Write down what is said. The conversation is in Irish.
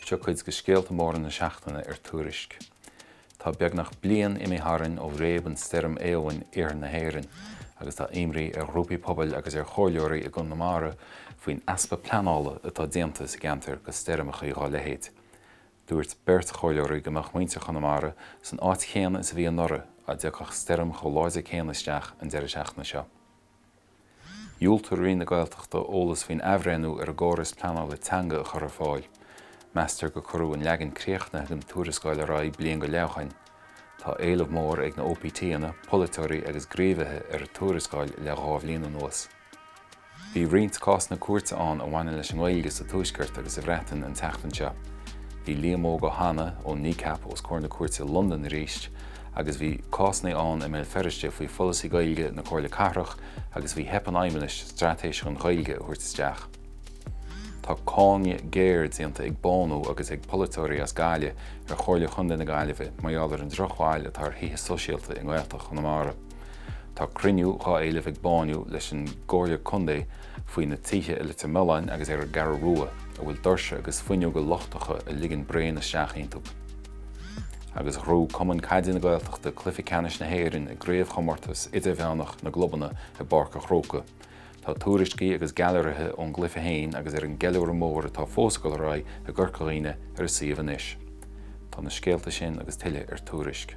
Seo cuid de scéalta móra na seachtaine ar Tuairisc. Tá beagnach bliain imithe tharainn ó réab an stoirm Éowyn iarthar na hÉireann agus tá imní ar ghrúpaí pobail agus ar chomhairleoirí i gConamara faoin easpa pleanála atá déanta sa gceantar do stoirmeacha dá leithéid. Dúirt beirt chomhairleoirí go mbeadh muintir Chonamara san áit chéanna is a bhí anuraidh dá dtiocfadh stoirm chomh láidir céanna isteach an deireadh seachtaine seo. Dhiúltaigh Roinn na Gaeltachta eolas faoin athbhreithniú ar an gcóras pleanála teanga a chur ar fáil. Meastar gur cuireadh an leagan críochnaithe den tuarascáil ar aghaidh bliain go leith ó shin. Tá éileamh mór ag na OPTanna, polaiteoirí agus gníomhaithe ar an tuarascáil le 2 bhliain anuas. Bhí roinnt cásanna cúirte ann a bhaineann leis an nGaeilge sa Tuaisceart agus sa Bhreatain an tseachtain seo. Bhí Liam Óg Ó hAnnaidh ó Kneecap os comhair na cúirte i Londain arís agus bhí cásanna ann i mBéal Feirste faoi pholasaí Gaeilge na Comhairle Cathrach agus faoi theip an Fheidhmeannais straitéis don Ghaeilge a thabhairt isteach. Tá cáineadh géar déanta ag Bánú agus ag polaiteoirí as Gaillimh ar Chomhairle Chontae na Gaillimhe mar gheall ar an drochbhail atá ar thithe sóisialta i nGaeltacht Chonamara. Tá cruinniú dhá éileamh ag Bánú leis an gComhairle Contae faoi na tithe i Leitir Mealláin agus ar an gCeathrú Rua a bhfuil doirse agus fuinneoga lochtacha a ligeann braon isteach iontu. Agus ghnóthaigh Cumann Caide na Gaeltachta cluiche ceannais na hÉireann i gcraobhchomórtas idirmheánach na gclubanna i bPáirc an Chrócaigh. Tá tuairiscí agus gailearaithe ón gcluiche féin agus ar an gceiliúradh mór atá fós ag dul ar aghaidh i gCorca Dhuibhne ar an suíomh anois. Tá na scéalta sin agus tuilleadh ar Tuairisc.